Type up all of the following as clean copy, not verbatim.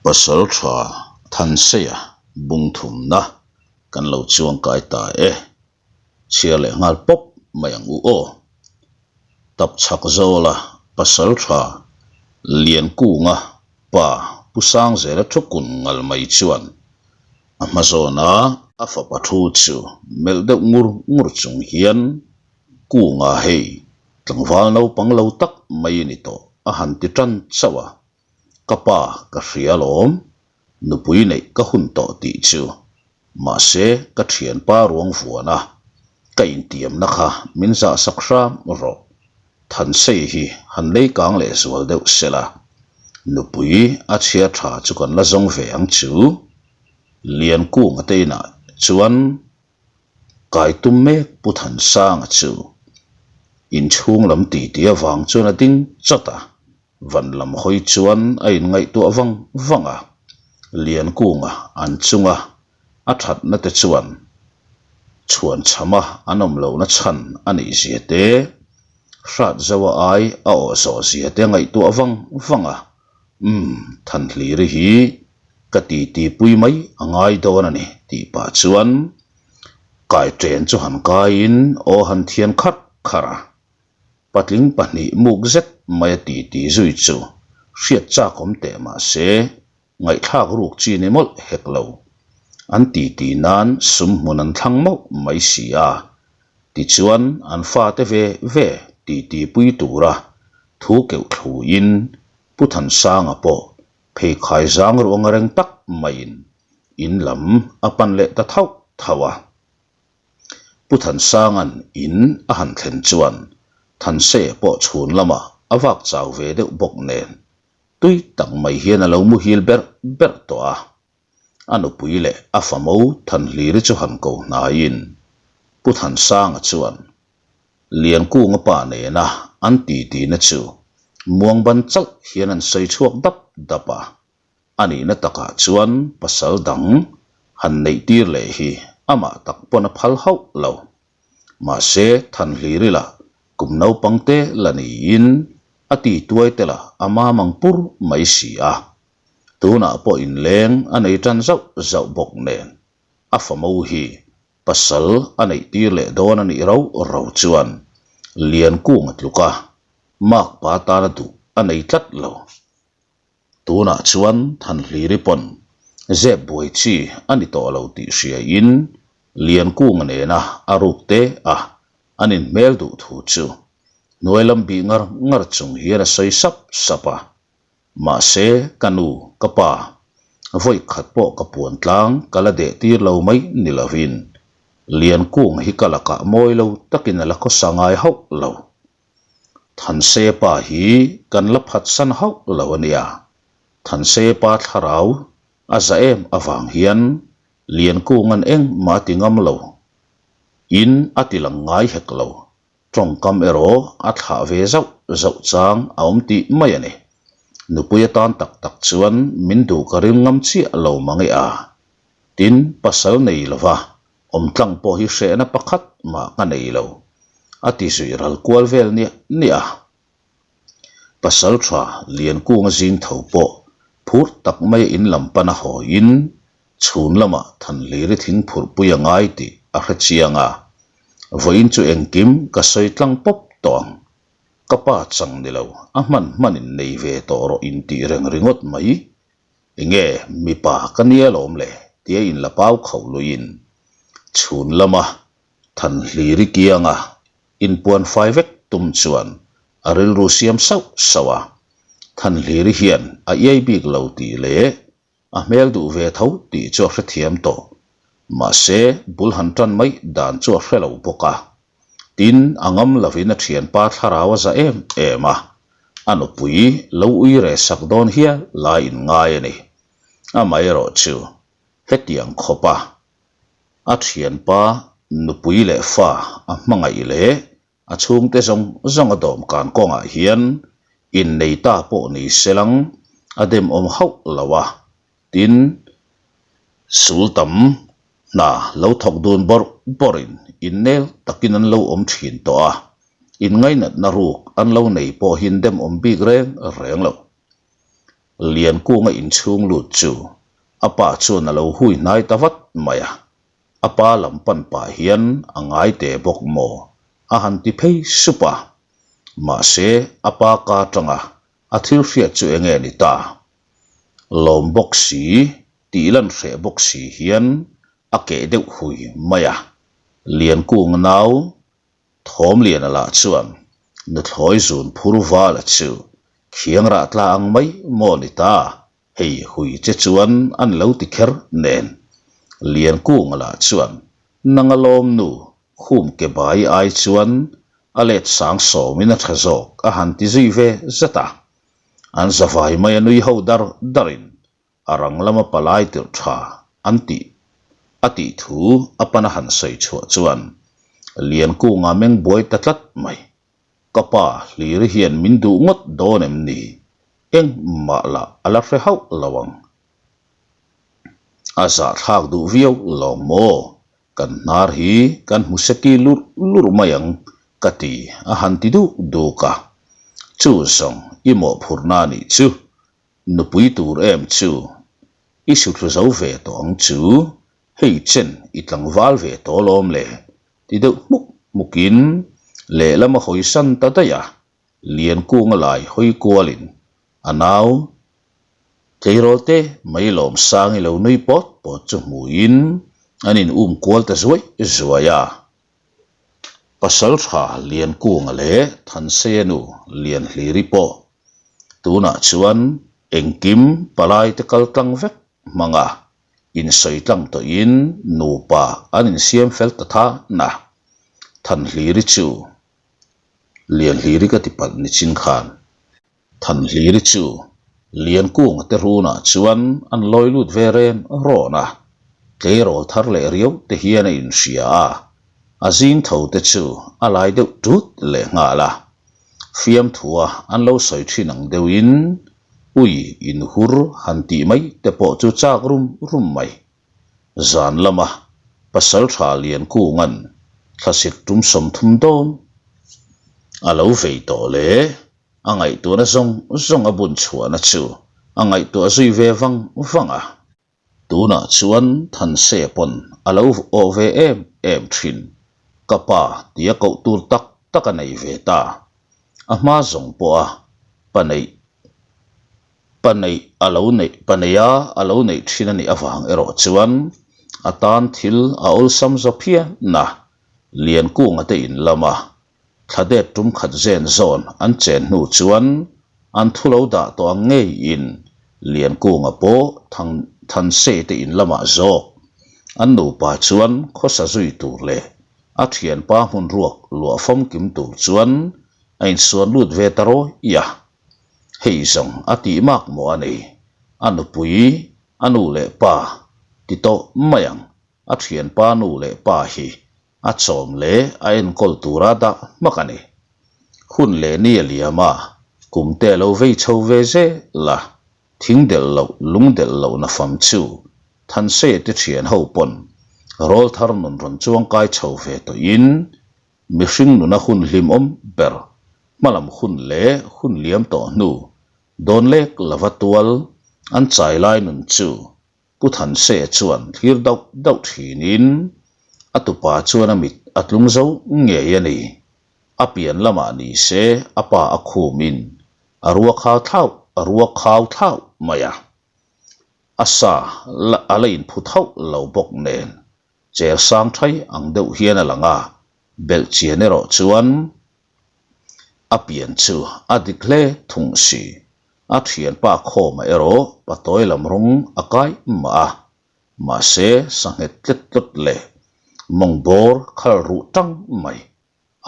Pasaltha Thanseia bungthumna kan lo chuangkai ta e. Chhiar leh nghal pawp mai ang u aw. Tap chhak zawla Pasaltha Liankunga pa Pu Sangzela thu kun ngal mai chuan a hma zawna a fapa thu chu melh deuh ngur ngur chung hian Kunga hei tlangval naupang lo tak mai a ni tawh a han ti tan chauh a. Ka pa ka hria alawm, nupui neih ka hun tawh tih chu. Mahse ka thianpa ruang vuan a, ka intiamna kha min zahsak hram rawh. Thansei hi han lei kang leh zual deuh sela, nupui a chhia tha chu kan la zawng ve ang chu. Liankunga te inah chuan kai tum mek Pu Thansanga chu inchhung lam titi avang chuan a ding chawt a. Van lam hawi chuan a inngaihtuah vang vang a, Liankunga an chunga a thatna te chuan chhuan chhama an awm lohna chhan a nih zia te, hrat zoa ai a awh zawh zia te a ngaihtuah vang vang a, Umm, Thanhliri hi ka titi pui mai a ngai dawn a ni tih pah chuan kaiṭen chu han kaiin aw han thian kharh kharh a. Patling pahnih muk zet mai a ti ti zui chu hriat chak awm teh mah se, ngaihthlak ruk chi ni mawlh hek lo. An ti ti nan sum hmun an thlang mauh mai si a. Tichuan an fate ve ve ti ti pui tura thu keuh thluin Pu Thansanga pawh pheikhai zang ruang reng tak maiin in lam a pan leh ta thauh thauh a. Pu Thansanga'n in a han thlen chuan Thanse pawh chhun lamah a vak chau ve deuh bawk nen tui tak mai hian a lo muhil berh berh tawh a. A nupui leh a famo Thanhliri chu han ko hnaiin Pu Thansanga chuan Liankunga pa nena an titina chu muangban chauh hian an sawi chhuak dap dap a. A nihna takah chuan pasal dang han neih tir leh hi amah tak pawn a phal hauh lo. Mahse, Thanhliri lah kum naupang te la niin a ti tuai te lah a mamang pur mai si a. Tunah pawh inleng a nei tan zauh zauh bawk nen a famo hi pasal a neih tir leh dawn a nih rau rau chuan Liankung a tluk a, makpa tana duh a nei tlat lo. Tunah chuan Thanhliri pawn zep buai chi a ni tawh lo tih hriaiin Liankunga nena a ruk te a an inhmel duh thu chu hnuai lam bih ngar ngar chung hian a sawi sap sap a. Mahse, ka nu, ka pa, vawi khat pawh ka puan tlang ka la deh tir lo mai ni lovin Liankunga hi ka lakah mawi lo takin a la khawsa ngai hauh lo. Thanse pa hi kan la phatsan hauh lo a nia. Thanse pa thlarau a za em avang hian Liankunga'n engmah a ti ngam lo. In a ti lang ngai hek lo. Tawngkam erawh a thlah ve zauh zauh chang a awm tih mai a ni. Nupui atan tak tak chuan min duh ka ring ngam chiah lo mang e a. Tin, pasal nei lova Awm tlang pawh hi hrehna pakhat mah ka nei lo, a ti zui ral kual vel niah niah a. Pasal tha Liankunga zing tho pawh phur tak maia in lam pana hawiin chhun lamah Thanhliri thing phurhpui a ngai tih a hre chiang a. Vawiin chu engkim ka sawi tlang pawp tawh ang. Ka pa chang ni lo, a hman hmanin nei ve tawh rawh intih reng ringawt mai. Enge mipa ka nia lawm le tia in la pau khauh luiin chhun lama Thanhliri kianga inpuan fai vek tum chuan a rilru siam sauh sauh a. Thanhliri hian a iai bik lo tih leh a hmel duh ve tho tih chu a hrethiam tawh. Mahse bul han tan mai dan chu a hre lo bawk a. Tin, a ngam lovin a thianpa thlarau a za em em a, a nupui lo ui re sak dawn hial lai in ngai a ni. Amaherawh chu hetiang khawpa a thianpa nupui leh fa a hmangaih leh a chhungte zawng zawng a dawmkan kawngah hian innei ta pawh ni selang a demawm hauh lo a, Tin, sul tam hna lo thawk dun bawrh bawrhin innel takin an lo awm thin tawh a, inngainatna ruk an lo nei pawh hi in demawm bik reng reng lo. Liankunga inchhung lut chu a pa chuan a lo hui hnai ta vat mai a. A pa lam pan pah hian a ngai teh bawk maw? a han ti phei sup a. Mahse, a pa ka atanga a thil hriat chu enge ni ta? Lawm bawk si, tih lan hreh bawk si hian a keh deuh hui mai a. Liankunga nau Thawmliana lah chuan nuthlawi zun phur vala chu khiang rah tla ang mai maw ni ta? Hei hui che chuan an lo ti kher nen. Liankunga lah chuan nanga lawm nu khum ke bai ai chuan a let sang sawmin a tha zawk a han ti zui ve zat a. An zavai mai a nui ho dar darin a rang lama palai tirh tha an tih a tih thu a pana han sawi chhuah chuan Liankunga meng buai ta tlat mai. Ka pa Hliri hian min duh ngawt dawn em ni? Engmah lah a la hre hauh lo ang. A zahthlak duh viau lo maw? Kan hnar hi kan hmu seki lurh lurh mai ang ka ti a han ti duk duk a. Chu zawng i mawhphurhna a nih chu. Nupui tur em chu i suthlu zo ve tawh ang chu, hei chen i tlangval ve tawh lawm le ti deuh hmuk hmukin lehlam a hawi san ta daih a, Liankunga lai hawi kualin a nau tleirawl te mai lawm sangi lo nui pawt pawt chu hmuin an in um kual ta zuai zuai a. Pasaltha Liankunga leh Thanseia nu Lianhliri pawh tunah chuan engkim palai te kal tlang vek hmang a, insawi tlang tawhin nupa an insiam fel ta tha na. Thanhliri chu Lianhliri ka ti palh nichin khan. Thanhliri chu Liankunga te runah chuan an lawi lut ve ren rawn a, tleirawl thar leh riau te hian a inhria a, a zing tho te chu a lai deuh tut leh nghal a. Fiamthua an lo sawi thin ang deuhin ui inhur han tih mai te pawh chu chak rum rum mai. Zan lama Pasaltha Liankunga'n thlasik tum 30 dawn a lo vei tawh leh a ngaihtuahna zawng zawng a bun chhuahna chu a ngaihtuah zui ve vang vang a. Tunah chuan Thanse pawn a lo awh ve em em thin. Ka pa tia koh tur tak tak a nei ve ta. A hma zawng pawha pa neih pa neih a lo neih pa neia a lo neih thin a nih avang erawh chuan a tan thil a awlsam zaw phian a, Liankunga te in lama Thla det tum khat zen zawn an chen hnu chuan an thu lo dah tawh ang ngeiin Liankunga pawh Thang Thansei te in lamah zawk an nupa chuan khawsa zui tur leh a thianpa hmun ruak luah famkim tur chuan a insuan lut ve ta rawi a. Hei zawng a tih mak maw a ni, a nupui, a nu leh pa ti tawh mai ang, a thianpa nu leh pa hi a chawm leh a enkawl tura dah hmak a ni. Hun leh ni a liam a, kum te a lo vei chho ve zel a, thing delh loh, lung delh loh na fam chu Thanseia te thian ho pawn rawlthar nun rawn chuangkai chho ve tawhin mihring nuna hun hlimawm ber hmalam hun leh hun liam tawh hnu dawn lek lova tual an chai lai nun chu Pu Thanse chuan thlir dauh dauh thinin a tupa chuan a mit a tlung zo ngei a ni. A pian lamah ni se a pa a khumin a rua khau thlauh a rua khau thlauh mai a. A sa la a la inphut hauh lo bawk nen cher sang thai ang deuh hian a lang a, belh chian erawh chuan A pian chu a dik hle thung si. A thianpa khawma erawh patawi lam rawng a kai mah a, mahse sanghet tlet tlawt leh mawng bawr khal ruh tang mai.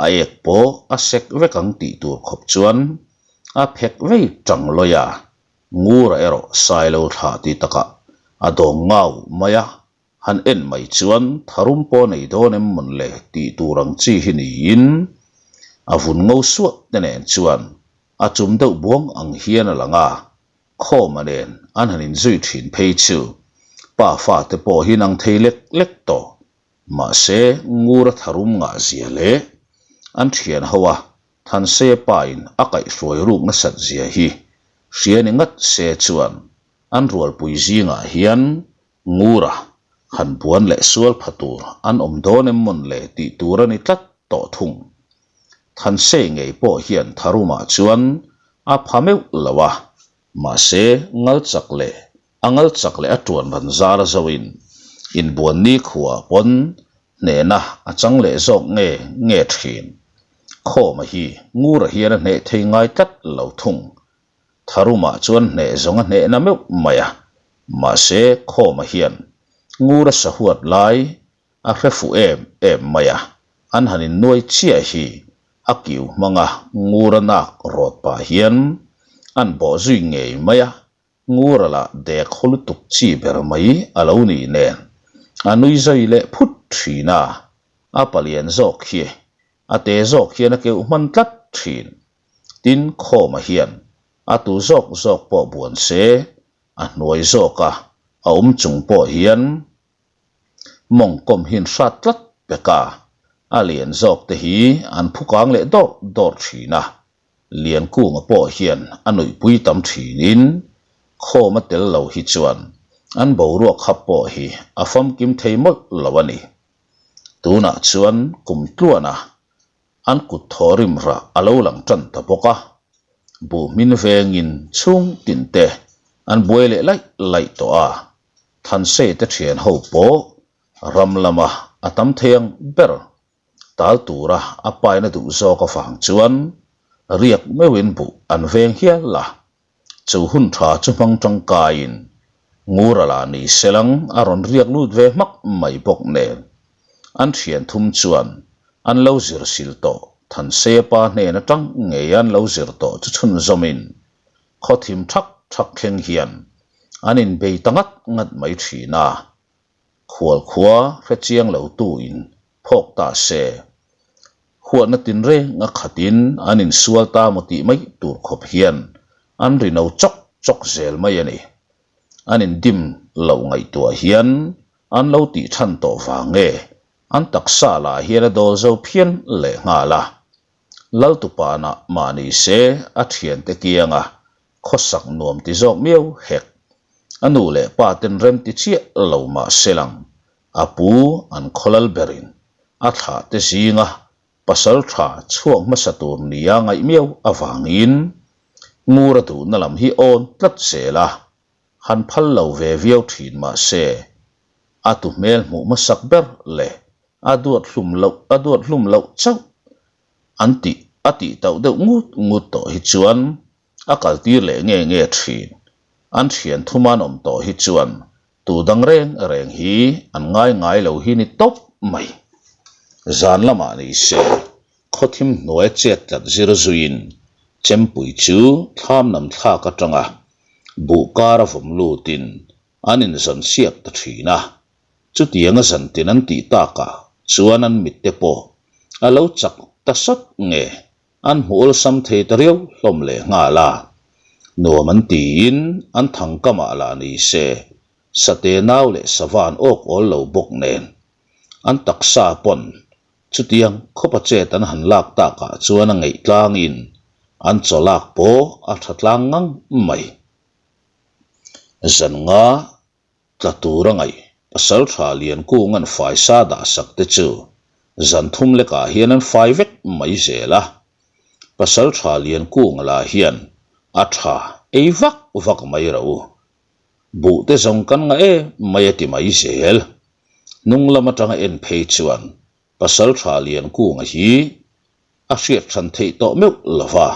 A ek pawh a sek vek ang tih tur khawp chuan a phek vei tang lawi a, Ngura erawh Sailo thlah ti takah a dawng ngau mai a, Han en mai chuan tharum pawh nei dawn em mawn le tih tur ang chi hi niin a vun ngo suah te nen chuan a chum deuh buang ang hian a lang a, khawma nen an han inzui thin phei chu pa fate pawh hi nang thei lek lek tawh mahse ngur a tharum ngah zia leh an thian ho a Thanse pa in a kaihhruai ruk nasat zia hi. Hria ni ngat se chuan an rualpui zingah hian Ngura han buan leh sual pha tur an awm dawn em mawn le tih tur a ni tlat tawh thung. Thansei ngei pawh hian Tharumah chuan a pha meuh lo a, mahse ngal chak leh a ngal chak leh a tuan ran zar a zoin inbuan ni khuaah pawn hnehna a chang leh zawk nge nge thin. Khawma hi Ngura hian a hneh thei ngai tlat lo thung. Tharumah chuan hneh zawng a hnehna meuh mai a, mahse Khawma hian Ngura sahuat lai a hre fuh em em mai a, an han innuai chiah hi a kiu hmanga Ngura nak rawt pah hian an bawh zui ngei mai a, Ngura lah dek haw lutuk chi ber mai a lo nih nen a nui zai leh phut thin a, a palian zawk hi a te zawk hian a keuh hman tlat thin. Tin, Khawma hian a tu zawk zawk pawh buan se, a hnuai zawka a awm chung pawh hian mawngkawm hian hrat tlat pek a, a lian zawk te hi an phukang leh dawrh dawrh thin a, Liankunga pawh hian a nuihpui tam thinin khawm a tel lo hi chuan an boruak khap pawh hi a famkim thei mawlh lo a ni. Tunah chuan kum tluana an kut thaw rim rah a lo lang tan ta bawk a, buh hmin vengin chhung tin te an buai leh laih laih tawh a, Thansei te thian ho pawh ram lama a tam thei ang ber. Tal tura a paina duh zawk avang chuan riak meuhin buh an veng hial a, chu hun tha chu hmang tangkaiin Ngura lah ni selang a rawn riak lut ve hmak mai bawk nen an thian thum chuan an lo zir sil tawh Thanseia pa hnen atang ngei an lo zir tawh chu chhunzawmin khaw thim thak thak thleng hian an inbei ta ngat ngat mai thin a. Khual khua hre chiang lo tu in phawk ta se. Huatna tinreng a khat in an insual ta maw tih mai tur khawp hian an ri no chawk chawk zel mai a ni. An indim loh ngaihtuah hian an lo tih than tawh vang nge an taksa lah hian a dawl zo phian leh nghal a. Laltupanah mah ni se a thiante kianga khawsak nuam ti zawk miau hek. A nu leh pa ten rem ti chiah lo mah se lang, a pu an khawlal berin a thlah te zinga pasal tha chhuak hmasa tur nia ngaih miau avangin Ngura duhna lam hi awn tlat zel a, han phal lo ve viau thin mah se, a tu hmel hmuh hmasak ber leh a duat hlum loh a duat hlum loh chauh an tih a tih tauh deuh ngut ngut tawh hi chuan a kaltir leh nge nge thin. An thian thum an awm tawh hi chuan tu dang reng reng hi an ngai ngai lo hi ni tawp mai. Zan lamah ni se khawthim hnuai chet tlat zir zuiin chempui chu thlam nam thlak atanga buh kar a vawm lutin an inzawn siak ta thin a. Chutianga zantin an tih takah chuan an mitte pawh a lo chak ta sawt nge an hmu awlsam thei ta riau hlawm leh nghal a. Nuam an tiin an thangkamah lah ni se, sate nau leh sava an awk awl lo bawk nen an taksa pawn chutiang khawpa chet an han lak takah chuan a ngeih tlangin an chaw lak pawh a tha tlang ngang mai. Zan nga Tla tur a ngaih, pasal tha lian kung an fai sa dah sak te chu zan thum lekah hian an fai vek mai zel a. Pasal tha lian kung lah hian a tha ei vak vak mai ro u. Buh te zawng kan ngah em mai a ti mai zel. Hnung lam atanga en phei chuan pasal tha lian kunga hi a hriat hran theih tawh meuh lo va.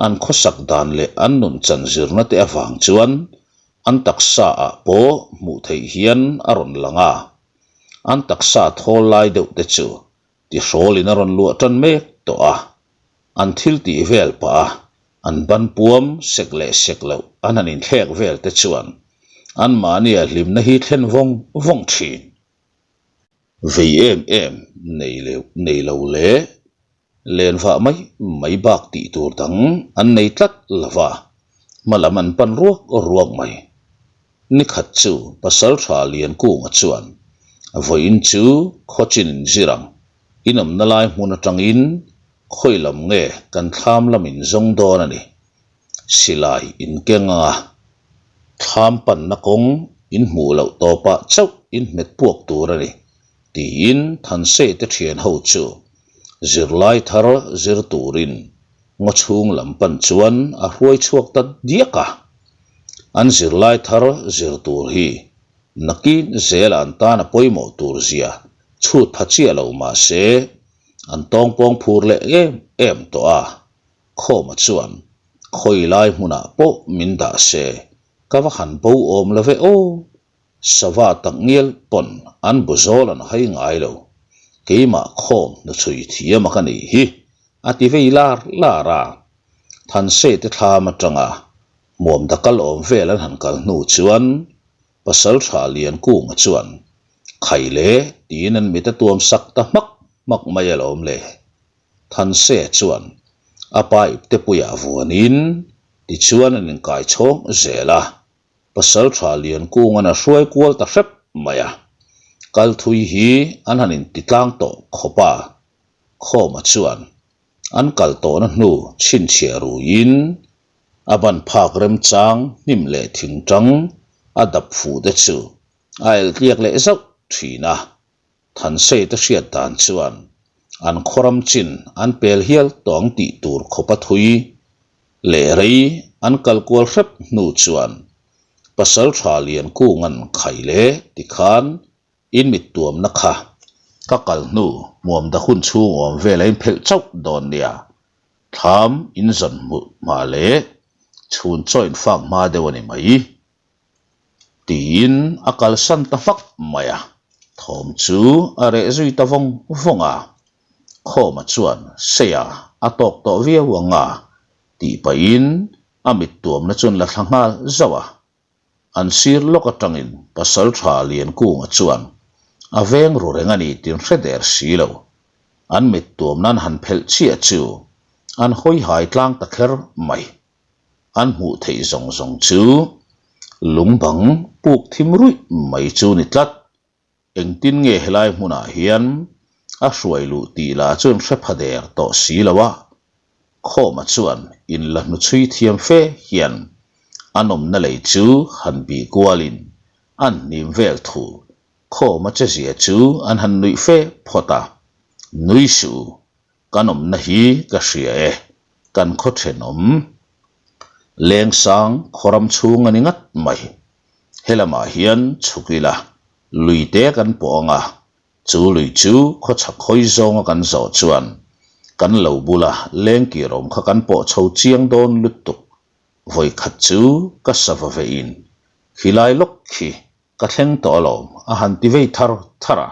An khawsak dan leh an nun chan zirna te avang chuan an taksa ah pawh hmuh theih hian a rawn lang a, an taksa thawl lai deuh te chu tihrawlin a rawn luah tan mek tawh a, an thil tih vel pah a an ban puam sek leh sek loh an han inthlek vel te chuan anmahnia hlimna hi thlen vawng vawng thin. Vei em em nei leh nei lo leh len vah mai mai bak tih tur dang an nei tlat lo va, hma lam an pan ruak ruak mai. Nikhat chu pasal tha Liankunga chuan vawiin chu khawchin in zir ang, inawmna lai hmun atangin khawi lam nge kan thlam lam in zawng dawn a ni. Silai in keng anga thlam panna kawng in hmuh loh tawpah chauh in hmet puak tur a ni, tiin Thansei te thian ho chu zirlai thar zir turin ngaw chhung lam pan chuan a hruai chhuak ta diak a. An zirlai thar zir tur hi nakin zela an tan a pawimawh tur zia chhut pha chiah lo mah se an tawngpawng phur leh em em tawh a. Khawma chuan, Khawi lai hmunah pawh min dah se, ka va han bo awm lo ve aw. Sava tak ngial pawn an bu zawl an hai ngai lo. Keimah khawm hnuchhui thiam a ka nih hi, a ti vei lar lar a. Thansei te thlam atanga hmuam dakal awm vel an han kal hnu chuan Pasaltha Liankunga chuan, Khai le, tiin an mit a tuam sak ta hmak hmak mai alawm le. Thanse chuan a pa iptepuiah vuanin tichuan an inkai chhawng zel a, Pasaltha Liankunga'n a hruai kual ta hrep mai a, kal thui hi an han inti tlang tawh khawp a, Khawma chuan an kal tawhna hnu chhinchhiah ruiin a ban phak remchang hnim leh thingtang a dap fuh te chu a elh tliak leh zauh thin a. Thansei te hriat dan chuan an khawram chin an pel hial tawh ang tih tur khawp a thui leh rei an kal kual hrep hnu chuan Pasaltha Liankunga'n khai leh tikhan in mit tuamna kha ka kal hnu hmuam da hun chhung awm vel a inphelh chauh dawn nia thlam in zawn hmuh hma leh chhun chaw infak hma deuh a ni mai. Tiin a kalsan ta hmak mai a, thawm chu a reh zui ta vawng vawng a. Khawma chuan Seia a tawk tawh viau ang a tih pahin a mit tuamna chuan la thla nghal zauh a. An sir lawk atangin Pasaltha Liankunga chuan a veng ru reng a ni tin hre der si lo. An mit tuamna an han phelh chiah chu an hawi hai tlang ta kher mai. An hmuh theih zawng zawng chu lung bang puk thim ruih mai chu ni tlat. Engtin nge helai hmunah hian a hruai luh tih lah chuan hre pha der tawh si lo a. Khawma chuan in la hnuchhui thiam fe hian an awmna lei chu han bih kualin an hnim vel thu Khawma che zia chu an han nuih fe phawt a. Nui suh u, Kan awmna hi ka hria e, kan khaw thenawm Lengsang khawram chhung a ni ngat mai. Helamah hian chhuk ila lui te kan pawh ang a, chu lui chu khaw chhak hawi zawnga kan zawh chuan kan lo bula lengkir awm kha kan pawh chho chiang dawn lutuk. Vawikhat chu ka sava vein khilai lawk khi ka thleng tawh alawm a han ti vei thar thar a.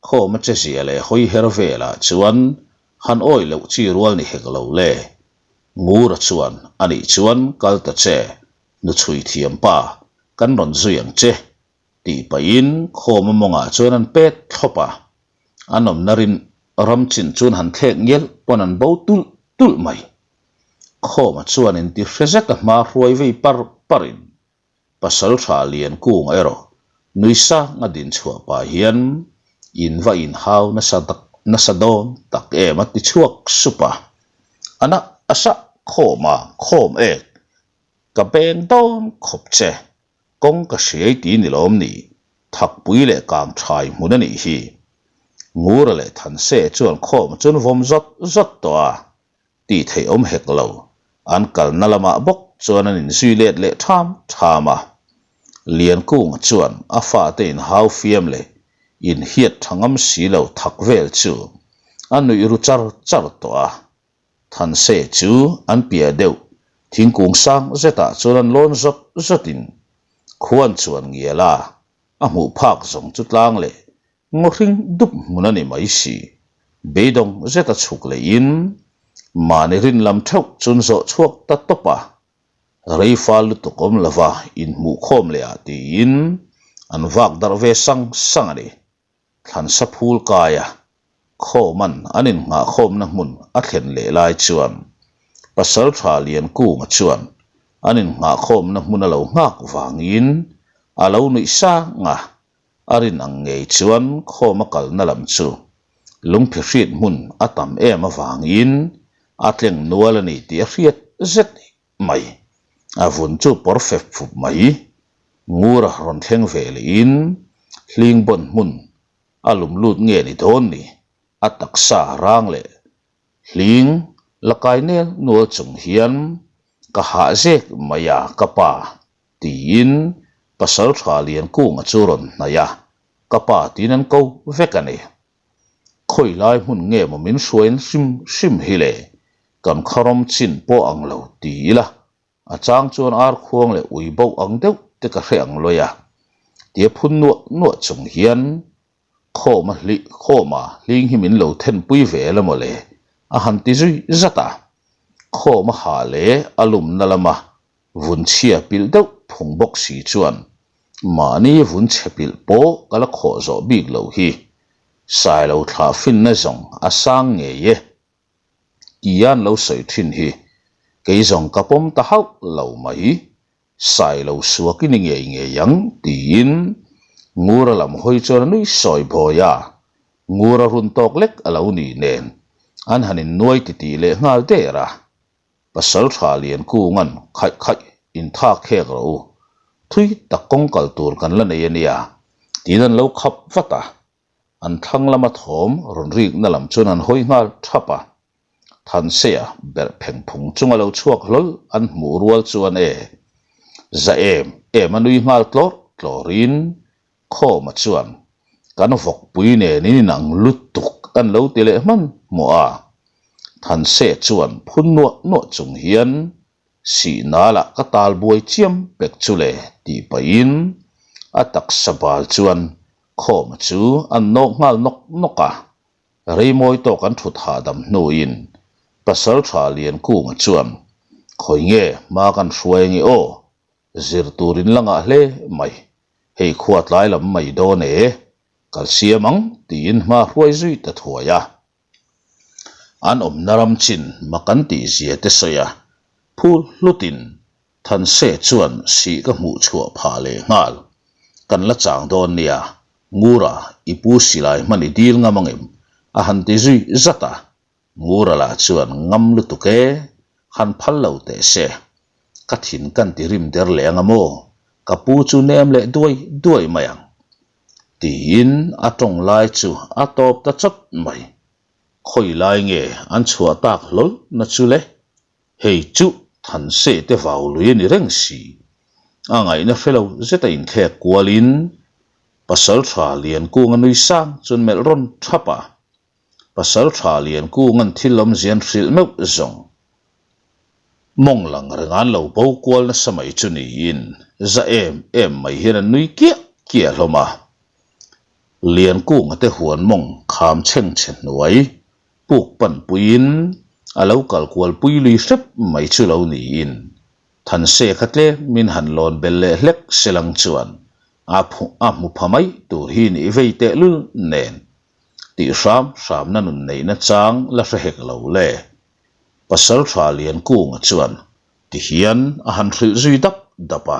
Khawm a che zia leh hawi her velah chuan han awi loh chi rual ni hek lo le. Ngura chuan, Anih chuan kal ta che, nuchhui thiam pa, kan rawn zui ang che, tih pahin khawm a mawngah chuan an pet thlawp a. An awmna rin ram chin chuan han thlek ngial pawn an bo tulh tulh mai. Khawma chuan inti hre zet a hma hruai vei par parin Pasaltha Liankunga erawh nui sang a din chhuah pah hian in va inhau nasa tak nasa dawn tak em a ti chhuak sup a. A na a sah khawm a, khawm ek ka beng dawn khawp che, kawng ka hriai ti ni lawm ni, thakpui leh kang thai hmun a nih hi. Ngura leh Thanse chuan khawm chuan vawm zawt zawt tawh a, tih theih awm hek lo, an kalna lamah bawk chuan an inzui let leh ṭham ṭham a. Liankunga chuan a fate inhau fiam leh inhiat ṭha ngam si lo thak vel chu a nuih ru char char tawh a. Thanse chu an piah deuh thingkung sang zetah chuan an lawn zawt zawtin khuan chuan ngial a, a hmuh phak zawng chu tlang leh Ngawhring dup hmun a ni mai si. Beidawng zeta chhuk leihin mahni rin lam theuh chun zawh chhuak ta tawp a, rei fal lutuk awm lova inhmuhkhawm leh ah tiin an vak darh ve sang sang a ni. Thlansa phul kaia khawman an innghahkhawmna hmun a thlen leh lai chuan Pasaltha Liankunga chuan an innghahkhawmna hmun a lo nghak vangin a lo nuih sang a, A rin ang ngei chuan khawm a kalna lam chu lungphi hrit hmun a tam em avangin a tleng nual a ni tih a hriat zet. mai. A vun chu pawr fep fup mai. Ngura rawn thleng ve lehin hling bawn hmun a lum lut nge ni dawn ni? A taksa rang leh hling la kai nel nual chung hian ka hah zek mai a ka pa tiin pasal tha Liankunga chu rawn hnaih a, ka pa tiin an ko vek a ni. Khawi lai hmun nge maw min hruain hrim hrim hi le, kan kharawm chin pawh ang lo ti ila, a chang chuan ar khuang leh ui boh ang deuh te ka hre ang lawi a, tia phun nuah nuah chung hian khawma hlih khawma hling hi min lo thenpui ve la maw le, a han ti zui zat a. Khawma ha leh a lumna lama Vun chhia pilh deuh phung bawk si chuan mahni vun chhe pilh pawh ka la khawh zawh bik loh hi. Sailo thlah finna zawng a sang ngei e tia an lo sawi thin hi kei zawng ka pawm ta hauh lo mai. Sailo suak i ni ngei ngei ang tiin Ngura lam hawi chuan a nui sawi bawi a, Ngura run tawk lek a lo nih nen an han innuai titih leh nghal der a. Pasal tha lian kungan khaih khaih in tha khek rawh u, thui tak kawng kal tur kan la nei a nia, tiin an lo khap vat a. An thlang lama thawm rawn rikna lam chuan an hawi nghal thap a. Thanseia berh pheng phung chunga lo chhuak hlawl an hmuh rual chuan e, za em em a nui nghal tlawr tlawrin Khawma chuan, Kan vawkpui nen in inang lutuk an lo ti leh hman hmawh a. Thanse chuan phun nuah nuah chung hian, Sihnalah ka tal buai chiam pek chu le tih pahin a taksa bal chuan Khawma chu an nawk nghal nawk nawk a. Reimawi tawk an thut hahdam hnuin Pasaltha Liankunga chuan, Khawi nge hma kan hruai ange aw? Zir tur in la ngah hle mai. Hei khua tlai lam mai dawn e, kal siam ang tiin hma hruai zui ta thuai a. An awmna ram chin mak an tih zia te sawi a, phul hlutin Thanse chuan sih ka hmuh chhuah phah leh nghal. Kan la chang dawn nia, Ngura i pu silai hman i dil ngam angem? a han ti zui zat a. Ngura lah chuan ngam lutuk e, han phal lo teh se. Ka thin kan ti rim der leh anga maw, ka pu chu nem leh duai duai mai ang. Tiin a tawng lai chu a tawp ta chawt mai. Khawi lai nge an chhuah tak hlawl na chu le? Hei chuh Thanse te vau lui a ni reng si. A ngaihna hre lo zeta inthlek kualin Pasaltha Liankunga nui sang chuan melh rawn thap a. Pasal tha lian kung an thil awmzian hrilh meuh zawng. Mawng lang reng an lo bo kual nasa mai chu niin za em em mai hian an nui kiah kiah hlawm a. Lian kunga te huan mawng kham chheng chhe hnuai puk pan puiin a lo kal kual pui lui hrep mai chu lo niin Thanse kha tlem min han lawn bel leh hlek selang chuan a a hmu pha mai tur hi nih vei tehlul nen Tih hram hramna nun neihna chang la hre hek lo le. Pasal tha Liankunga chuan tihian a han hrilh zui dap dap a.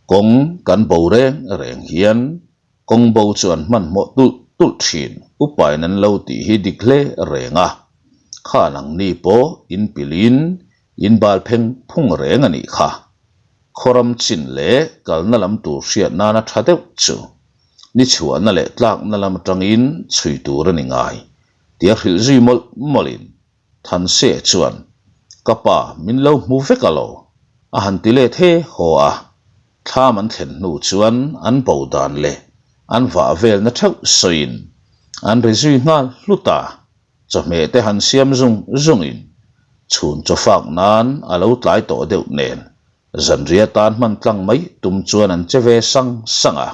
Kawng kan bo reng reng hian kawng bo chu an hmanhmawh tulh tulh thin upain an lo tih hi dik hle reng a. Khan ang ni pawh in pilin in bal pheng phung reng a nih kha. Khawram chin leh kalna lam tur hriat nana tha deuh chu ni chhuahna leh tlakna lam atangin chhui tur a ni ngai tia hrilh zui mawlh mawlhin Thanse chuan, Ka pa, min lo hmu vek alo, a han ti let he haw a. Thlam an thlen hnu chuan an bo dan leh an vah velna theuh sawiin an ri zui nghal hlut a, chawhmeh te han siam zung zungin chhun chaw fak nan a lo tlai tawh deuh nen Zanriah tan hman tlang mai tum chuan an che ve sang sang a,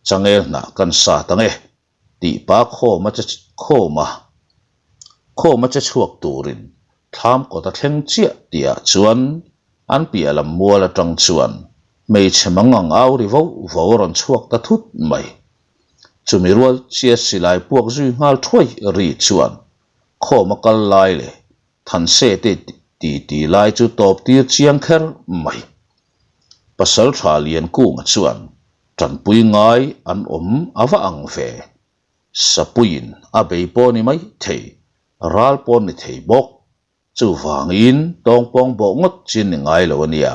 Changel hnah kan sat ang e, tih pa khawm a che khawm a, khawm a che chhuak turin thlam kawt a thleng chiah tihah chuan an piah lam mual atang chuan hmeichhe mang ang au ri vo vo a rawn chhuak ta thut mai. Chumi rual chia silai puak zui nghal thuai ri chuan khawm a kal lai leh Thanse te ti ti lai chu tawp tir chiang kher mai. Pasal tha Liankunga chuan tanpui ngai an awm a va ang ve. Sapuiin a bei pawh ni mai thei, ral pawh ni thei bawk. Chuvangin tawngpawng bawh ngawt chin ni ngai lo a nia.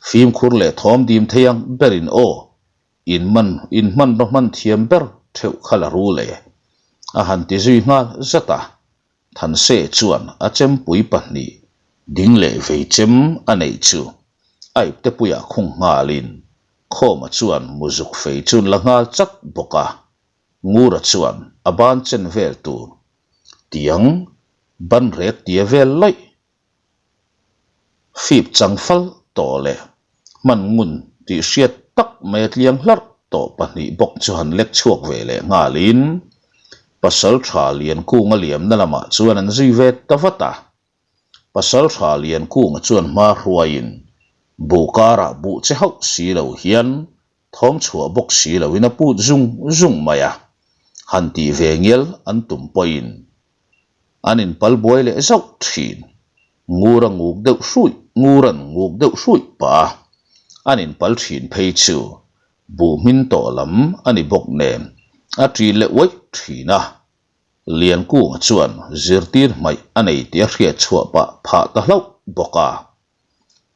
Fimkhur leh thawm dim thei ang berin aw, in man in hmanraw hman thiam ber theuh kha la ru le. A han ti zui nghal zat a. Thanse chuan a chempui pahnih ding leh vei chem a neih chu a iptepuiah khung nghalin Khawma chuan muzuk fei chu la nghal chat bawk a. Ngura chuan a ban chen vel tur tiang ban rek tia vel laih fip chang fal tawh leh hman ngun tih hriat tak mai a tliang hlarh tawh pahnih bawk chu han lek chhuak ve leh nghalin Pasaltha Liankunga liamna lamah chuan an zui ve ta vat a. Pasaltha Liankunga chuan hma hruaiin buh karah buh che hauh si lo hian thawm chhuah bawk si loin a put zung zung mai a, han tih ve ngial an tum pawhin an inpal buai leh zauh thin. Ngur a nguk deuh hruih, ngur an nguk deuh hruih pah a, an inpal thin phei chu buh hmin tawh lam a ni bawk nen a ṭil leh uaih thin a. Liankunga chuan zirtir hmaih a nei tih a hriat chhuah pah phah ta hlauh bawk a.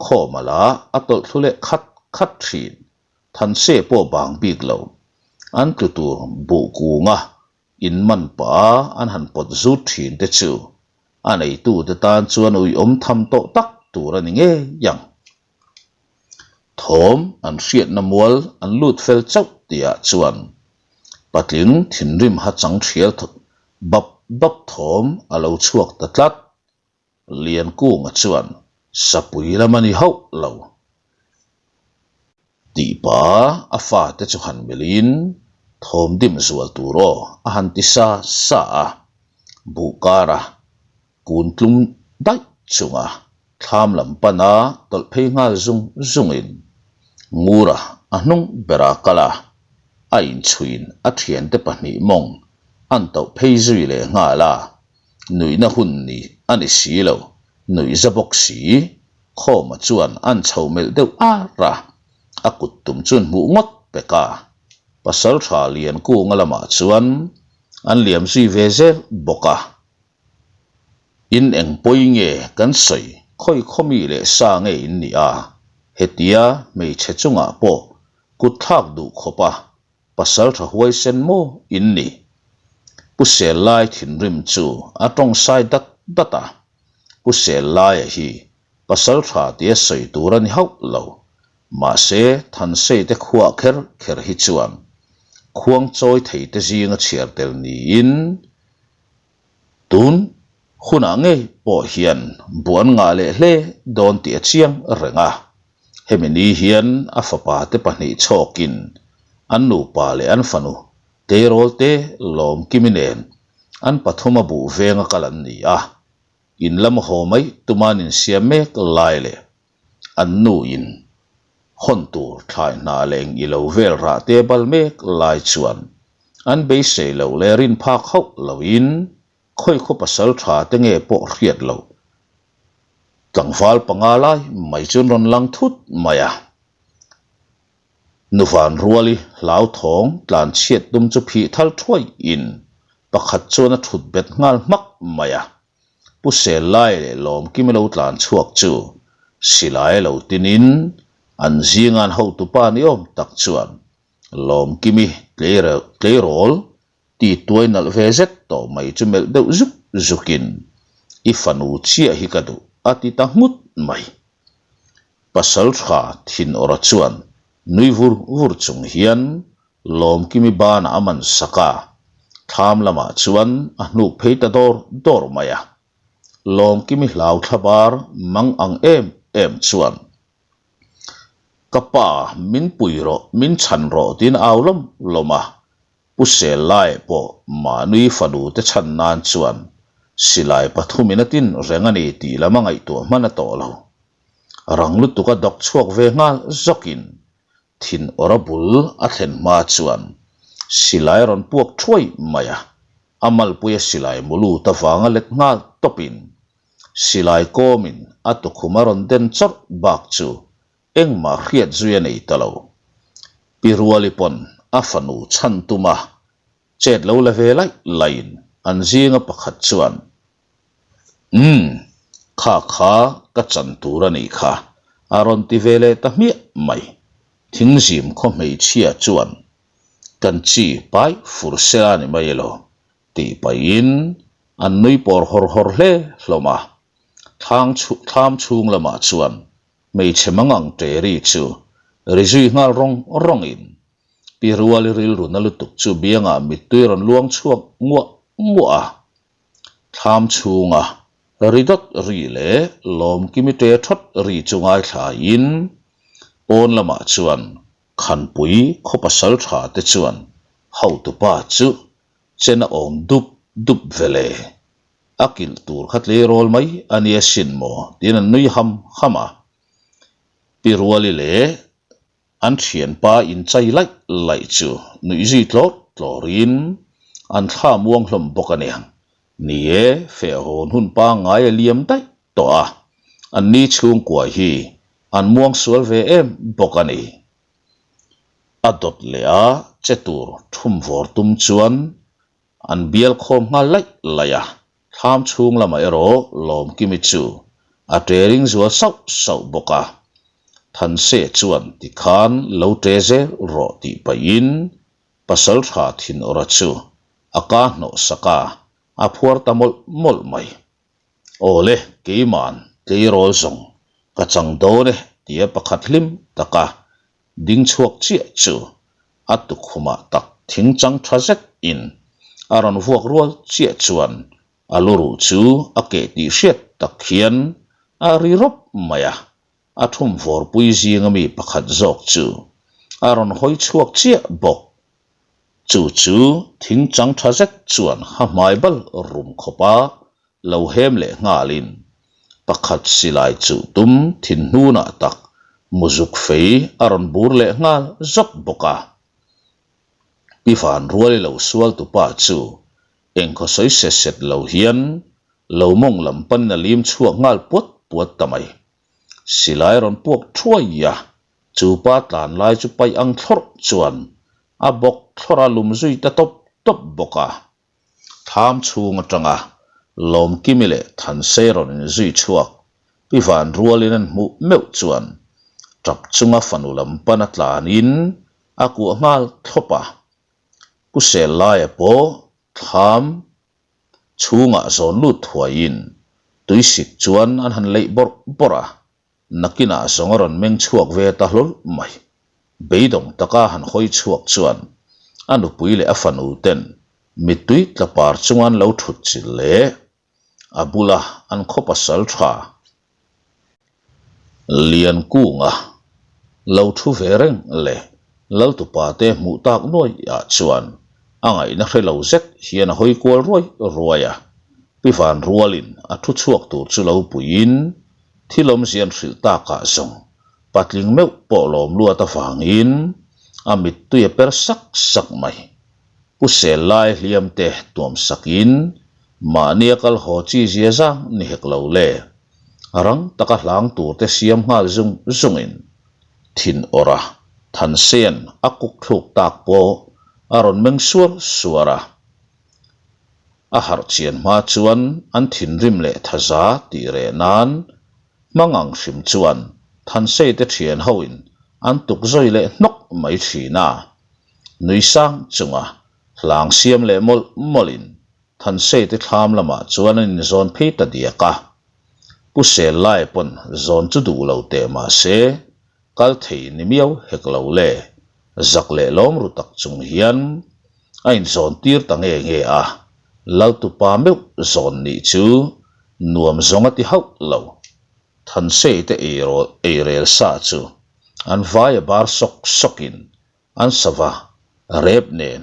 Khawma la a tawlh thlu leh khat khat thin. Thanse pawh bang bik lo. An tlu tur buh kunga in man pah a an han pawt zut thin te chu a neitute tan chuan uiawm tham tawh tak tur a ni ngei ang. Thawm an hriatna mual an lut fel chauh tihah chuan patling thinrim ha chang thial bap bap thawm a lo chhuak ta tlat. Liankunga chuan sapui lam a ni hauh lo tih pah a fate chu han melhin thawm dim zual tur aw a han ti sa sa a, buh kara kun tlum daih chunga thlam lam pana tawlh phei nghal zung zungin Ngura a hnung bera kal a, a inchhuiin a thiante pahnih mawng an tauh phei zui leh nghal a. Nuihna hun ni a ni si lo, nuih za bawk si. Khawma chuan an chho melh deuh ar a, a kut tum chuan hmuh ngawt pek a. Pasaltha Liankunga lamah chuan an liam zui ve zel bawk a. In eng pawi nge kan sawi khawi khawmi leh sa nge in nih a, hetia hmeichhe chungah pawh kut thlak duh khawp a Pasal tha huaisen maw in ni? Pu Sellai thinrim chu a tawng sai dat dat a. Pu Sellaia hi pasal tha tia sawi tur a ni hauh lo. Mahse, Thansei te khuah kher kher hi chuan khuang chawi thei te zinga chhiar tel niin tun hunah ngei pawh hian buh an ngah leh hle dawn tih a chiang reng a. Hemi ni hian a fapa te pahnih chhawkin an nupa leh an fanu tleirawl te Lawmkimi nen an pathum a buh venga kal an ni a, in lam haw mai tuma an insiam mek lai leh an nu in hawn tur thlai hna leh eng ilo vel rah te bal mek lai chuan an beisei loh leh rin phak hauh loin Khawi khaw pasal tha te nge pawh hriat loh. Tlangval panga lai mai chu an rawn lang thut mai a. Nuvan ruali hlauthawng tlan chhiat tum chu phih thal thuai in pakhat chuan a thut bet nghal hmak mai a. Pu Sellai leh Lawmkimi lo tlan chhuak chu silai lo tinin an zingan hotupa ni awm tak chuan Lawmkimi tleirawl Ti tuai nalh ve zet tawh mai chu melh deuh zuk zukin, I fanu chiah hi ka duh, a ti ta nghut mai. Pasal tha thin awrh chuan nui vur vur chung hian Lawmkimi banah a man sak a, thlam lamah chuan a hnuk phei ta dawr dawr mai a. Lawmkimi hlau thla bar mang ang em em chuan, Ka pa, min pui rawh, min chhan rawh tiin a au lawm lawm a. Pu Sellai pawh Manui fanu te chhan nan chuan silai pathumin a tin reng a ni tih lam a ngaihtuah hman a tawh lo. Rang lutuk a dawk chhuak ve nghal zawkin thin awrh a bul a thlen hma chuan silai a rawn puak thuai mai a, a malpuia silai mu lut avanga let nghal tawpin silai kawmin a tukhum a rawn den chawrh bak chu Engmah hriat zui a nei ta lo. Pi Ruali pawn a fanu chhan tum a, chet lo la ve laih laihin an zinga pakhat chuan, Umm, Kha kha ka chan tur a nih kha, a rawn ti ve leh ta hmiah mai. Thingzim khaw hmeichhia chuan kan chi pai fur sela ni mai elo tih pahin an nui pawr hawr hawr hle hlawm a. Thlang thlam chhung lamah chuan hmeichhe mangang ṭeri chu ri zui nghal rawng rawngin Pi Ruali rilru na lutuk chu biangah mittui rawn luang chhuak nguah nguah a. Thlam chhunga ri dawt ri leh lawmkimi ṭe ṭhawt ri chu ngaithlain pawn lamah chuan Khanpui khaw pasal ṭha te chuan hotupa chu chen a awm dup dup ve le. A kilh tur kha tleirawl mai a nia sin maw tiin an nui ham ham a. Pi Ruali leh An thianpa inchai laih laih chu nuih zui tlawr tlawrin an thla muang hlawm bawk a nia. Ni e, fehhawn hun pangngai a liam daih tawh a, an ni chhungkua hi an muang sual ve em bawk a ni. A dawt leh a che tur thum vawr tum chuan An bial khawm nghal laih laih a, thlam chhung lamah erawh Lawmkimi chu a ṭe ring zual sauh sauh bawk a. Thanse chuan tikhan lo ṭe zel rawh tih pahin Pasalṭha Thinawra chu a ka hnawh sak a, a phuar ta mawlh mawlh mai. Awle, keima'n tleirawl zawng ka chang dawn e tia pakhat hlim taka ding chhuak chiah chu a tukhumah tak thing chang tha zet in a rawn vuak rual chiah chuan a lu ruh chu a keh tih hriat tak hian a ri rawp mai a, a thum vawrpui zinga mi pakhat zawk chu a rawn hawi chhuak chiah bawk. Chu chu thing chang tha zet chuan ha hmai bal rum khawp a lo hem leh nghalin pakhat silai chuh tum thin hnunah tak muzuk fei a rawn bur leh nghal zawk bawk a. Pi Van Ruali lo sual tupa chu engkhaw sawi set set lo hian lo mawng lam panin a lim chhuak nghal puat puat ta mai. Silai a rawn puak thuai a, chu pa tlan lai chu paih ang thlawrh chuan a bawk thlawrh a lum zui ta tawp tawp bawk a. Thlam chhung atanga Lawmkimi leh Thansei rawn inzui chhuak Pi Van rualin an hmuh meuh chuan tap chunga fanu lam pana tlanin a kuah nghal thlawp a. Pu Sellaia pawh thlam chhungah zawn lut thuaiin tuisik chuan an han leih bawrh bawrh a. Nakinah zawng a rawn meng chhuak ve ta hlawl mai. Beidawng taka han hawi chhuak chuan a nupui leh a fanu ten mittui tla par chunga an lo thut chilh leh a bula an khaw pasal tha Liankunga lo thu ve reng leh Laltupa te hmuh tak nuaiah chuan a ngaihna hre lo zet hian a hawi kual ruai ruai a. Pi Van rualin a thu chhuak tur chu lo puiin Thil awmzia an hrilh takah zawng patling meuh pawh lawm luat avangin a mittui a per sak sak mai. Pu Sel lai hliam te tuam sakin mahnia kal haw chi zia zang ni hek lo le. Rang taka hlang tur te siam nghal zung zungin thin awrh a Thansean a kuk thluk tak pawh a rawn meng suar suar a. A harh chian hma chuan an thinrim leh thaza tih reh nan hmang ang hrim chuan Thansei te thian hoin an tuk zawi leh hnawk mai thin a. Nui sang chunga hlang siam leh mawlh mawlhin Thansei te thlam lamah chuan an inzawn phei ta diak a. Pu Sel lai pawn zawn chu duh lo teh mah se kal thei ni miau hek lo le, zak leh lawm ru tak chung hian a inzawn tir ta nge nge a, Laltupa meuh zawn nih chu nuam zawng a ti hauh lo. Thansei te eirel sa chu an vai a bar sawk sawkin an sava rep nen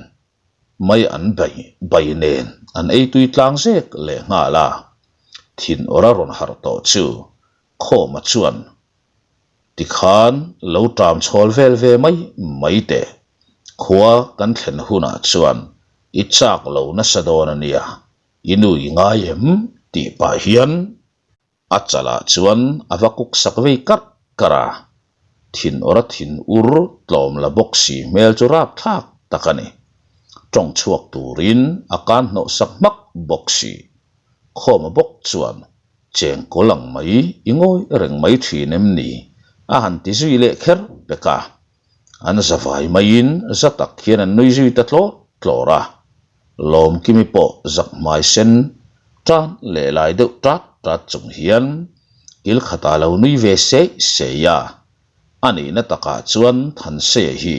mai an bai bai nen an ei tui tlang zek leh nghal a, thin awrh a rawn harh tawh chu Khawma chuan Tikhan lo ṭam chhawl vel ve mai mai teh. Khua kan thlen hunah chuan i chak lo nasa dawn a nia, i nu i ngai em? tih pah hian a chalah chuan a va kuk sak vei karh karh a. Thin awrh a thin ur tlawm la bawk si hmel chu rapthlak tak a ni. Tawng chhuak turin a kan hnawh sak hmak bawk si. Khawma bawk chuan. Chengkawl ang mai i ngawi reng mai thin em ni? a han ti zui leh kher pek a. An za vai maiin za tak hian an nui zui ta tlawr tlawr a. Lawmkimi pawh zak hmai sen tan leh lai deuh tat tat chung hian kil khatah lo nui ve sei sei a. A nihna takah chuan Thanseia hi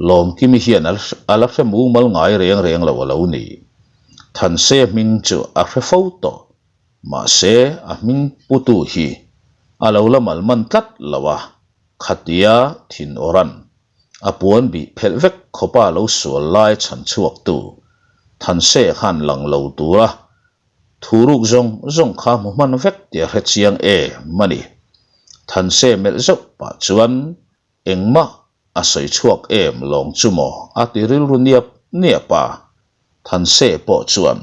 Lawmkimi hian a la hre mumal ngai reng reng lo a lo ni. Thanseia hming chu a hre fo tawh. Mahse a hming putu hi a lo la malman tlat lo a, khatia thin awran a puan bih phelh vek khawpa lo sual lai chhan chhuaktu Thanse khan lang lo tura thu ruk zawng zawng kha hmu hman vek tih a hre chiang em a ni. Thanse melh zauh pah chuan engmah a sawi chhuak em lawng chu maw a ti rilru niap niap a, Thanse pawh chuan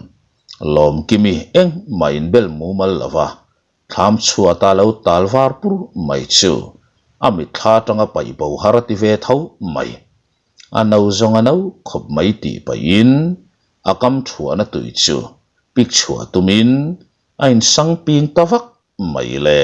Lawmkimi engmah inbel mumal lo va, Thlam chhuata lo tal var pur mai chu a mitthla atanga paih bo har a ti ve tho mai. A no zawng a no khawp mai tih pahin a kam thuahna tui chu pik chhuah tumin a insang ping ta vak mai le.